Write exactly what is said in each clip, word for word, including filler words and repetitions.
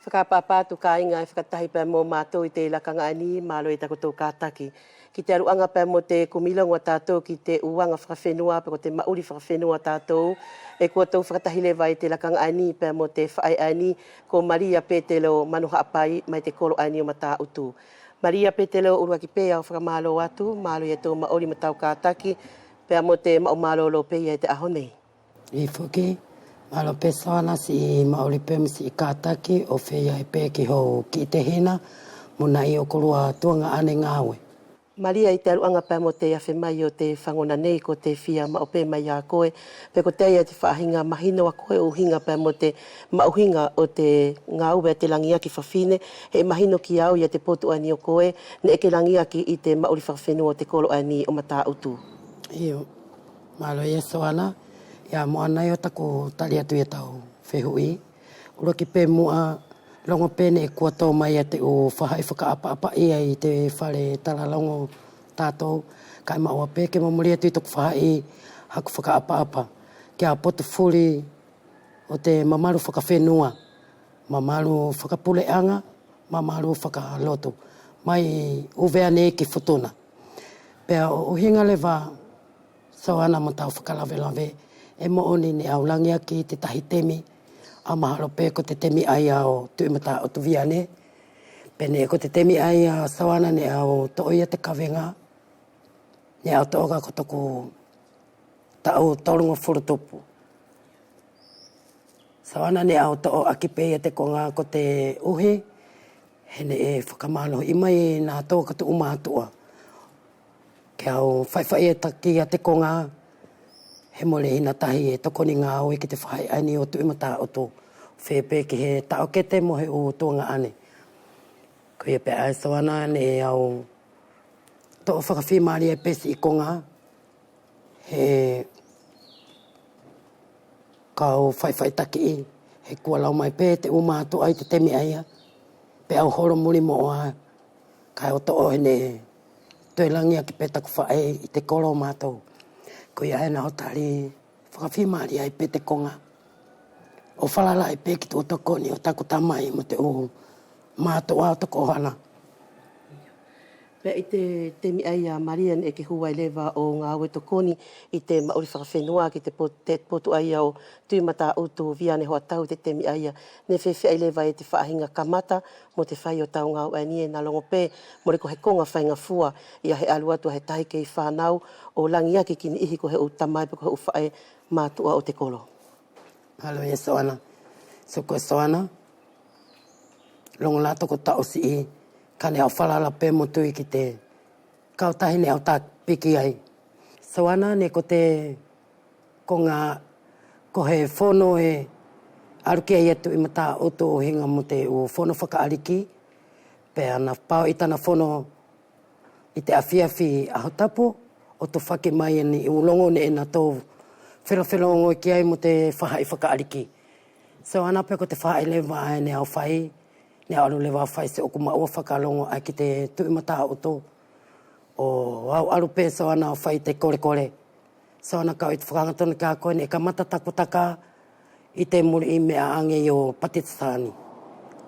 Fakaʻapaʻapa atu kāiga ʻe fakatahi pea mo mātou ʻi te lakaga ʻaeni, mālō ʻi takotou kātaki ki te ʻaluʻaga pea mo te kumi logo ʻa tātou ki te ʻu aga fakafenua peʻe ko te maʻuli fakafenua ʻa tātou. ʻE kua tou fakatahi leva ʻi te lakaga ʻaeni pea mo te faʻe ʻaeni ko Malia Petelo Manuhaʻapai mai te kolo ʻaeni ʻo Matāʻutu. Malia Petelo, ʻuluaki pē ʻau fakamālō atu, mālō ia tou maʻuli mo tau kātaki pea mo te maʻu mālōlō pē ia ʻi te ʻaho nei. ʻIo foki, mālō pē Soana siʻi maʻuli pea mo siʻi kātaki ʻo feia pē ki hou kiʻi tehina mo nai ʻo kolua tuagaʻane gāue. Malia, ʻi te ʻaluʻaga pea mo te afe mai ʻo te fagona nei ko te fia maʻu pē mai ia koe pe kotea ia te faʻahiga mahino ʻa koe ʻo ʻuhiga pea mo te maʻuhiga ʻo te gāue ʻa te lagiaki fafine? He ʻe mahino kia au ia te potu ʻaeni ʻo koe neʻe ke lagiaki ʻi te maʻuli fakafenua ʻo te kolo ʻaeni ʻo Matāʻutu. ʻIo. Mālō ia Soana, ia mo ʻanai ʻo taku tali atu ia tau fehuʻi. ʻUluaki pē muʻa, logo pē neʻe kua tō mai ia te ʻu faʻahi fakaʻapaʻapa ia ʻi te fale talalogo ʻa tātou, kaʻe maʻua pē ke momoli atu ʻi toku faʻahi haku fakaʻapaʻapa ki ʻa potu fuli ʻo te mamalu fakafenua, mamalu fakapuleʻaga, mamalu fakalotu, mai ʻUvea nei ki Futuna. Pea ʻo ʻuhiga leva Soana mo tau fakalavelave, ʻe moʻoni neʻe au lagiaki ʻi te tahi temi, ʻa mahalo pē ko te temi ʻaia ʻo Tuʻi Matāʻutu Viane. Pea neʻe ko te temi ʻaia Soana neʻe au toʻo ia te kavega, neʻe au toʻo ka ko toku taʻu tolugofulu tupu. Soana neʻe au toʻo ʻaki pē ia te koga ko te ʻuhi, he neʻe fakamālohiʻi mai nātou ko te ʻu mātuʻa ke au faʻifaʻitaki ia te koga, he mole hina tahi ʻe tokoni gāue ki te faʻahi ʻaeni ʻo Tuʻi Matāʻutu, feia pē ki he taʻokete mo he ʻu tuagaʻane. Koia pē ʻae Soana neʻe au toʻo fakafimalie pē siʻi koga, he kau faʻifaʻitakiʻi, he kua lau mai pē te ʻu mātuʻa ʻi te temi ʻaia, pea au holo muli moʻoa, kaʻe au toʻo he neʻe toe lagiaki pē taku faʻe ʻi te kolo ʻo mātou. Koia ʻae neʻe au tali fakafimalie ai pē te koga ʻo falala ai pē ki te ʻu tokoni ʻo taku tamai mo te ʻu mātuʻa ʻo toku ʻohana. Pea ʻi te temi ʻaia Malia neʻe ke hū ai leva ʻo gāue tokoni ʻi te maʻuli fakafenua ki te po-, te potu ʻaia ʻo Tuʻi Matāʻutu Viane Hoatau. ʻI te temi ʻaia neʻe feafeaʻi leva ia te faʻahiga kamata mo te fai ʻo tau gāue ʻaeni? ʻE na logo pē mole ko he koga faigafua ia he alu atu ʻa he tahi kei fānau ʻo lagiaki ki niʻihi ko he ʻu tamai pe ko he ʻu faʻe mātuʻa ʻo te kolo. Mālō ia Soana. Sio koe Soana, logo la toku taʻu siʻi, kaʻe neʻe au falala pē mo tui ki te kautahi neʻe au tapiki ai. Soana, neʻe ko te koga ko he fono ʻe alu ki ai ia Tuʻi Matāʻutu ʻo ʻuhiga mo te ʻu fono fakaʻaliki, pea na pau ʻi tana fono ʻi te afiafi ʻaho tapu ʻo tufaki mai ia ni ʻu logo neʻe natou felofelogo ki ai mo te faʻahi fakaʻaliki. Soana, pea ko te faʻahi leva ʻae neʻe au fai, neʻe au alu leva ʻo fai siʻoku maʻua fakalogo ʻae ki te Tuʻi Matāʻutu, ʻo au alu pē Soana ʻo fai te kolekole. Soana, kau ʻi te fakahagatonu kia koe neʻe kamata taku taka ʻi te muliʻi meʻa age ʻo Patitasaani,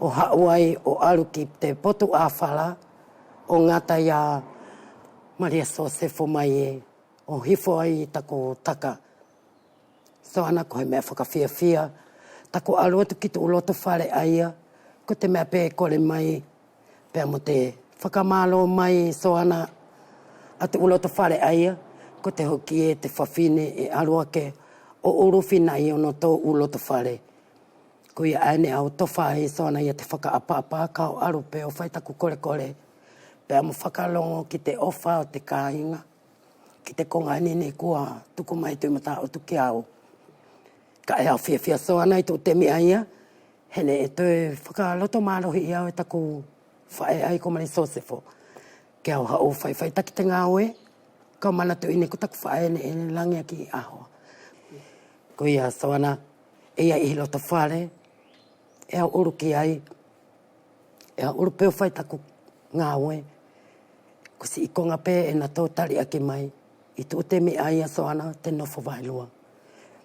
ʻo haʻu ai ʻo alu ki te potu ʻa Fala ʻo gata ia Malia Sosefo mai ʻe ʻo hifo ai taku taka. Soana, ko he meʻa fakafiafia taku alu atu ki te ʻu loto fale ʻaia, ko te meʻa pē ʻe kole mai pea mo te fakamālō mai Soana ʻa te ʻu loto fale ʻaia, ko te hoki e te fafine ʻe alu ake ʻo ulufi nai ʻonatou ʻu loto fale. Koia ʻae neʻe au tofa ai Soana ia te fakaʻapaʻapa kau alu pē ʻo fai taku kolekole pea mo fakalogo ki te ʻofa ʻo te kāiga ki te koga ʻaeni neʻe kua tuku mai Tuʻi Matāʻutu kia au. Kaʻe au fiafia Soana ʻi te ʻu temi ʻaia, he neʻe toe fakalotomālohiʻi au e taku faʻe ʻae ko Malia Sosefo ke au haʻu faʻifaʻitaki te gāue, kau manatuʻi neʻe ko taku faʻe neʻe lagiaki ʻi ʻaho. Koia Soana, ʻe ʻi ai ʻihi loto fale ʻe au ulu ki ai, ʻe au ulu pē ʻo fai taku gāue. Ko siʻi koga pē ʻe natou taliʻaki mai ʻi te ʻu temi ʻaia Soana, te nofo vaelua.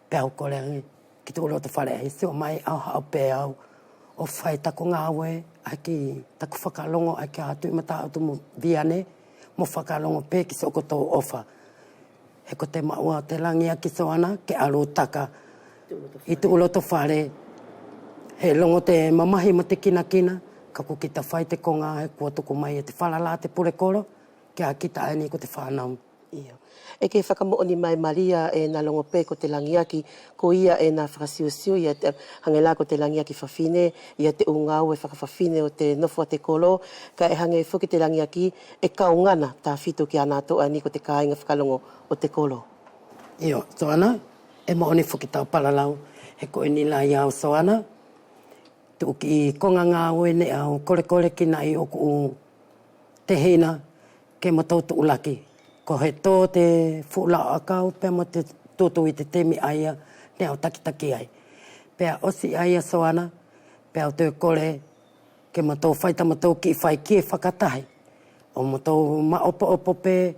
Pea au kole age ki te ʻu loto fale ʻaia, sio mai au haʻu pē au ʻO fai taku gaue ʻae ki taku fakalogo ʻae kia Tuʻi Mataʻutu mo Viane, mo fakalogo pe ki sokotou ʻofa. He ko te maʻua ʻo te lagiaki Soana ke alu taka ʻi tuʻu loto fale. He logo te mamahi mo te kinakina, kaʻe kua kita fai te koga he kua tuku mai e te falala te pule kolo kia kita ʻaeni ko te fanau. Io. ʻE ke fakamoʻoni mai Malia ʻe na logo pe ko te lagiaki, ko ia ʻe na fakasiosio ia te, hage la ko te lagiaki fafine, ia te ʻu gaue fakafafine ʻo te nofo ʻa te kolo, kaʻe hage foki te lagiaki ʻe kaugana tafito kia natou ʻaeni ko te kaiga fakalogo ʻo te kolo. Io, Soana, ʻe moʻoni foki tau palalau, he ko ʻeni la ia au Soana, tuʻu kiʻi koga gaue neʻe au kolekole kina ʻi ʻoku tehina ke matou tuʻulaki. Ko he to te fuʻu lau ʻakau pea mo te tutu ʻi te temi ʻaia neʻe au takitaki ai. Pea ʻosi ʻaia Soana, pea au toe kole ke matou fai tamatou kiʻi fai kie fakatahi. ʻO matou maopoopo pe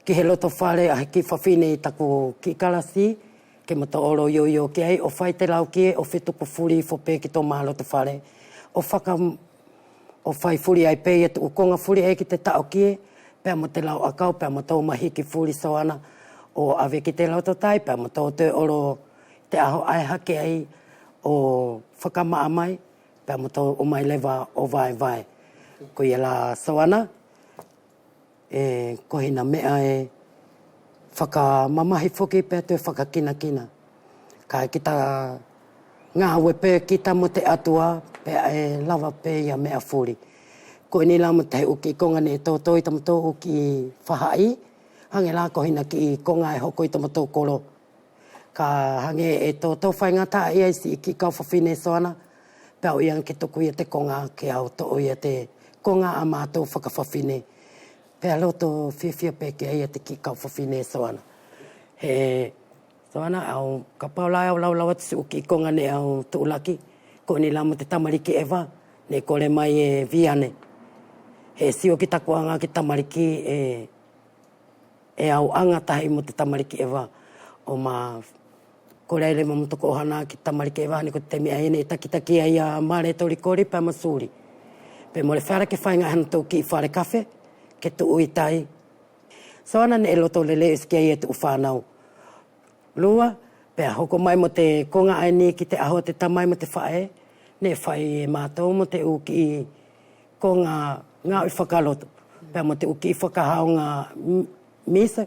ki he loto fale ʻa he kiʻi fafine ʻi taku kiʻi kalasi, ke matou olo ioio ki ai ʻo fai te lau kie ʻo fetuku fuli ifo pe ki toma loto fale. ʻO faka ʻO fai fuli ai pe ia te ʻu koga fuli ai ki te taʻo kie, pea mo te lau ʻakau, pea matou mahiki fuli Soana, ʻo ʻave ki te loto tai, pea matou toe olo te ʻaho ʻae hake ai ʻo fakamaʻa mai, pea matou ʻomai leva ʻo vaevae. Koia la Soana, ʻe ko hina meʻa ʻe fakamamahi foki pea toe fakakinakina. Kaʻe kita gaue pe kita mo te ʻAtua pea ʻe lava pe ia meʻa fuli. Ko ʻeni la mo te ʻu kiʻi koga neʻe toto ʻi tamatou ʻu kiʻi faʻahi, hage la ko hina kiʻi koga ʻe hoko ʻi tamatou kolo. Kaʻe hage ʻe toto faigataʻa ia ʻi siʻi kiʻi kau fafine Soana, pea au ia ke tuku ia te koga ke au toʻo ia te koga ʻa matou fakafafine. Pea loto fiafia pe kia ia te kiʻi kau fafine Soana. He Soana au kapau la au laulau atu siʻu kiʻi koga neʻe au tuʻulaki, ko ʻeni la mo te tamaliki ʻeva, neʻe kole mai e Viane. He sio ki taku aga ki tamaliki ʻe ʻe au aga tahi mo te tamaliki ʻeva. ʻO ma kole ai leva mo toku ʻohana ki tamaliki ʻeva, neʻe ko te temi ʻaia neʻe takitaki ai ia Male Tolikoli pea mo Suli. Pe mole feala ke faiga hanatou kiʻi fale kafe ke tuʻu ʻi tai. Soana neʻe loto lelei ʻosi ki ai e te ʻu fanau. Lua, pea hoko mai mo te koga ʻaeni ki te ʻaho ʻo te tamai mo te faʻe, neʻe fai e matou mo te ʻu kiʻi koga gaoʻi fakalotu, pea mo te ʻu kiʻi fakahaoga m-, misa,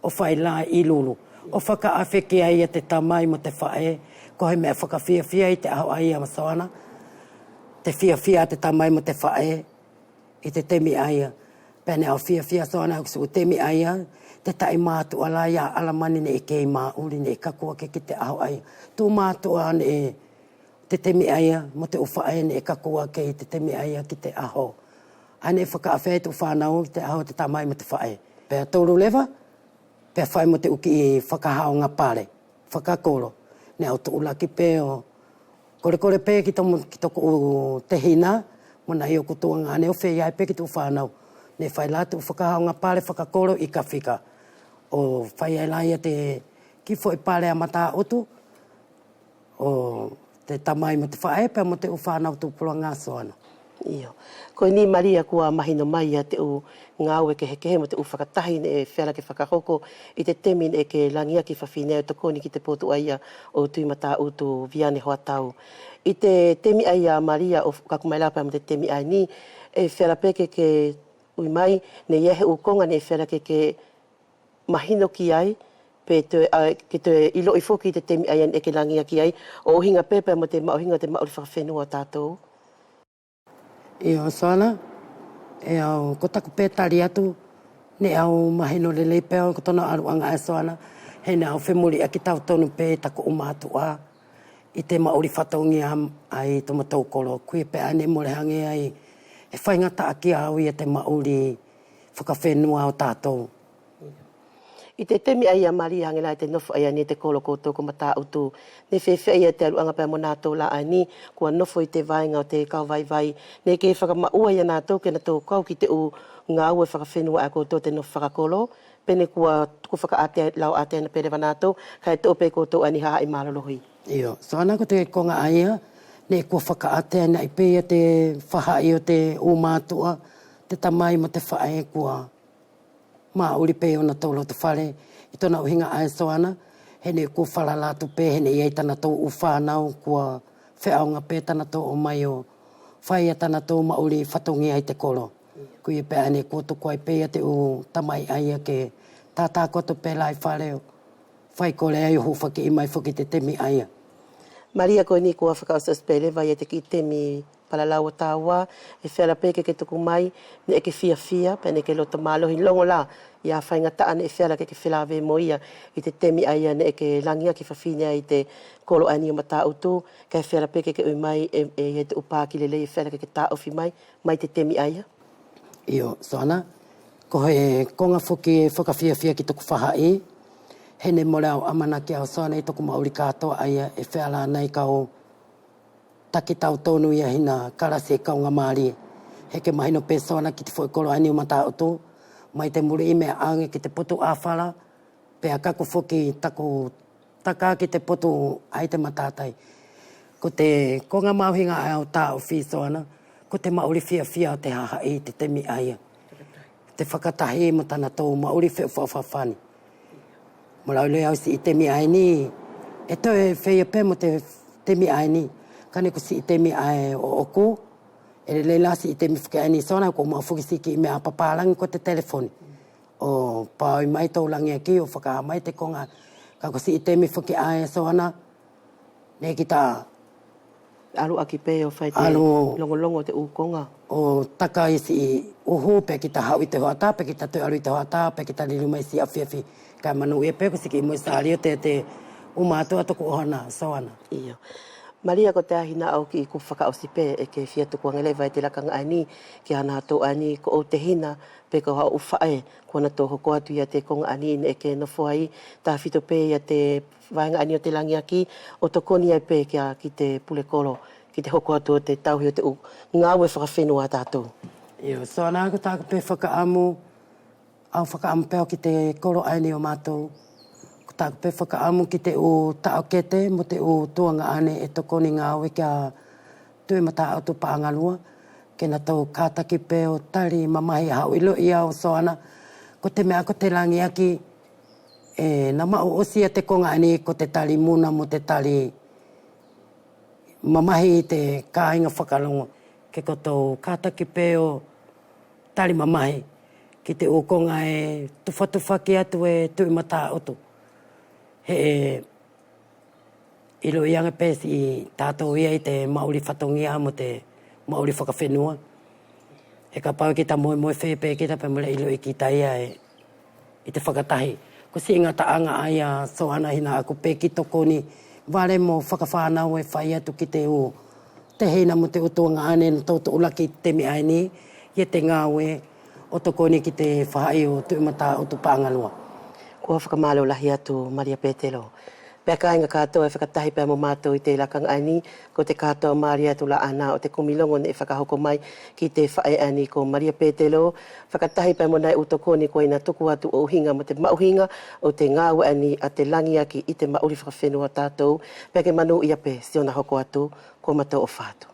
ʻo fai la ʻi Lulu. ʻO fakaafe ki ai ia te tamai mo te faʻe, ko he meʻa fakafiafia ʻi te ʻaho ʻaia Soana, te fiafia ʻa te tamai mo te faʻe, ʻi te temi ʻaia. Pea neʻe au fiafia Soana ʻi siʻu temi ʻaia, te taʻi matuʻa la ia ʻAlamani neʻe kei maʻuli neʻe kaku ake ki te ʻaho ʻaia. Tuʻu matuʻa neʻe te temi ʻaia, mo te ʻu faʻe neʻe kaku ake ʻi te temi ʻaia ki te ʻaho. ʻAe neʻe fakaafe ai te ʻu fanau ki te ʻaho ʻo te tamai mo te faʻe. Pea tolu leva, pea fai mo te ʻu kiʻi fakahaoga pale fakakolo. Neʻe au tuʻulaki pe ʻo kolekole pe ki toku, ki toku ʻu tehina, mo nai ʻoku tuagaʻane ʻo feia ai pe ki te ʻu fanau. Neʻe fai la te ʻu fakahaoga pale fakakolo ʻi Kafika. ʻO fai ai la ia te kiʻi foʻi pale ʻa Mataʻutu, ʻo te tamai mo te faʻe pea mo te ʻu fanau tupulaga Soana. Io. Ko ʻeni Malia kua mahino mai ia te ʻu gaue kehekehe mo te ʻu fakatahi neʻe feala ke fakahoko ʻi te temi neʻe ke lagiaki fafine ʻo tokoni ki te potu ʻaia ʻo Tuʻi Mataʻutu Viane Hoatau. ʻI te temi ʻaia Malia ʻo kaku mai la pea mo te temi ʻaeni, ʻe feala pe ke ke ui mai neʻe ʻi ai he ʻu koga neʻe feala ke ke mahino ki ai, pe toe, ʻa, ke toe iloʻi foki ʻi te temi ʻaia neʻe ke lagiaki ai, ʻo ʻuhiga pe pea mo te maʻuhiga ʻo te maʻuli fakafenua ʻo tatou. Io Soana, ʻe au, ko taku pe tali atu, neʻe au mahino lelei pe au ko tona ʻaluʻaga ʻae Soana, he neʻe au femuliʻaki tautonu pe ʻi taku ʻu matuʻa ʻi te maʻuli fatogia ʻae ʻi tomatou kolo, koia pe ʻae neʻe mole hage ai ʻe faigataʻa kia au ia te maʻuli fakafenua ʻo tatou. ʻI te temi ʻaia Malia hage la ʻi te nofo ʻaia ʻaeni ʻo te kolo ʻo koutou ko Mataʻutu, neʻe feafeaʻi ia te ʻaluʻaga pea mo natou la ʻaeni kua nofo ʻi te vaega ʻo te kau vaivai, neʻe ke fakamaʻua ia natou ke natou kau ki te ʻu gaue fakafenua ʻa koutou ʻo te nofo fakakolo, pe neʻe kua tuku fakaʻatea, lau ʻatea pe leva natou, kaʻe toʻo pe koutou ʻaeni hahaʻi malolohi. Io, Soana ko te koga ʻaia, Neʻe kua fakaʻatea naʻi pe ia te faʻahi ʻo te ʻu matuʻa, te tamai mo te faʻe kua maʻuli pe ʻi ʻonatou loto fale. ʻI tona ʻuhiga ʻae Soana, he neʻe kua falala atu pe, he neʻe ʻi ai tanatou ʻu fanau kua feauga pe tanatou ʻomai ʻo fai ia tanatou maʻuli fatogia ʻi te kolo. Koia pe ʻae neʻe kua tuku ai pe ia te ʻu tamai ʻaia ke tata koto pe la ʻi fale ʻo fai kole ai ʻo hufakiʻi mai foki te temi ʻaia. Malia, ko ʻeni kua fakaʻosiʻosi pe leva ia te kiʻi temi palalau ʻo taua, ʻe feala pe ke ke tuku mai, neʻe ke fiafia, pe neʻe ke loto malohi logo la ia faigataʻa neʻe feala ke ke felave mo ia ʻi te temi ʻaia neʻe ke lagiaki fafine ai ʻi te kolo ʻaeni ʻo Mataʻutu, kaʻe feala pe ke ke ui mai e, e, ia te ʻu paki lelei ʻe feala ke ke taʻofi mai, mai te temi ʻaia. Io, Soana, ko he koga foki ʻe fakafiafia ki toku faʻahi, he neʻe mole au ʻamanaki au Soana ʻi toku maʻuli katoa ʻaia ʻe feala anai kau taki tautonu ia hina kalasi ʻe kaugamalie. He ke mahino pe Soana ki te foʻi kolo ʻaeni ʻo Mataʻutu, mai te muliʻi meʻa age ki te potu ʻafala, pea kaku foki taku taka ki te potu ʻae ʻi te matatai. Ko te koga maʻuhiga ʻae ʻo taʻofi Soana, ko te maʻuli fiafia ʻo te hahaʻi ʻi te temi ʻaia. Te fakatahi mo tanatou maʻuli feʻufaʻufafani. Mo lauiloa au siʻi temi ʻaeni, ʻe toe feia pe mo te temi ʻaeni, kaʻe ko siʻi temi ʻae ʻoʻoku, ʻe lelei la siʻi temi foki ʻaeni Soana, kua maʻu foki siʻi kiʻi meʻa papalagi ko te telefoni. ʻO paui mai tou lagiaki ʻo fakaha mai te koga. Kaʻe ko siʻi temi foki ʻae Soana, neʻe kita alu ʻaki pe ʻo fai te alu logologo ʻo te ʻu koga. ʻO taka ʻi siʻi uhu pe kita haʻu ʻi te hoʻata, pe kita toe alu ʻi te hoʻata, pe kita liliu mai siʻi afiafi. Kaʻe manuʻia pe ko siʻi kiʻi moʻi sali ʻo te, te ʻu matuʻa toku ʻohoana Soana. Io. Malia, ko te ʻahi na au kiʻi kupu fakaʻosi pe ʻe ke fia tuku age leva e te lakaga ʻaeni ki hana tou ʻaeni ko ʻou tehina, pe ko hau faʻe, ko natou hoko atu ia te koga ʻaeni neʻe ke nofo ai, tafito pe ia te vaega ʻaeni ʻo te lagiaki, ʻo tokoni ai pe kia ki te pule kolo, ki te hoko atu ʻo te tauhi ʻo te ʻu gaue fakafenua ʻa tatou. Io, Soana, ko taku pe fakaʻamu, au fakaʻamu pe au ki te kolo ʻaeni ʻo matou. Ko taku pe fakaʻamu ki te ʻu taʻokete mo te ʻu tuagaʻane ʻe tokoni gaue kia Tuʻi Mataʻutu Paʻagalua, ke natou kataki pe ʻo tali mamahi. Haʻu iloʻi au Soana, ko te meʻa ko te lagiaki, ʻe na maʻu ʻosi ia te koga ʻaeni ko te tali muna mo te tali mamahi ʻi te kaiga fakalogo, ke kotou kataki pe ʻo tali mamahi ki te ʻu koga ʻe tufatufaki atu e Tuʻi Mataʻutu. He ʻe iloʻi age pe siʻi tatou ia ʻi te maʻuli fatogia mo te maʻuli fakafenua. He kapau kita moemoe feia pe kita pe mole iloʻi kita ia ʻe ʻi te fakatahi. Ko siʻi gataʻaga ʻaia Soana hina ʻaku pe ki tokoni vale mo fakafanau ʻe fai atu ki te ʻu tehina mo te ʻu tuagaʻane natou tuʻulaki ʻi te temi ʻaeni, ia te gaue ʻo tokoni ki te faʻahi ʻo Tuʻi Mataʻutu Paʻagalua. Kua fakamalo lahi atu Malia Petelo. Pea kaiga katoa ʻe fakatahi pea mo matou ʻi te lakaga ʻaeni, ko te katoa mali atu la ʻaena ʻo te kumi logo neʻe fakahoko mai ki te faʻe ʻaeni ko Malia Petelo, fakatahi pea mo naʻi ʻu tokoni ko ʻaena tuku atu ʻo ʻuhiga mo te maʻuhiga ʻo te gaue ʻaeni ʻa te lagiaki ʻi te maʻuli fakafenua ʻa tatou, pea ke manuʻia pe siʻona hoko atu, kua matou ʻofa atu.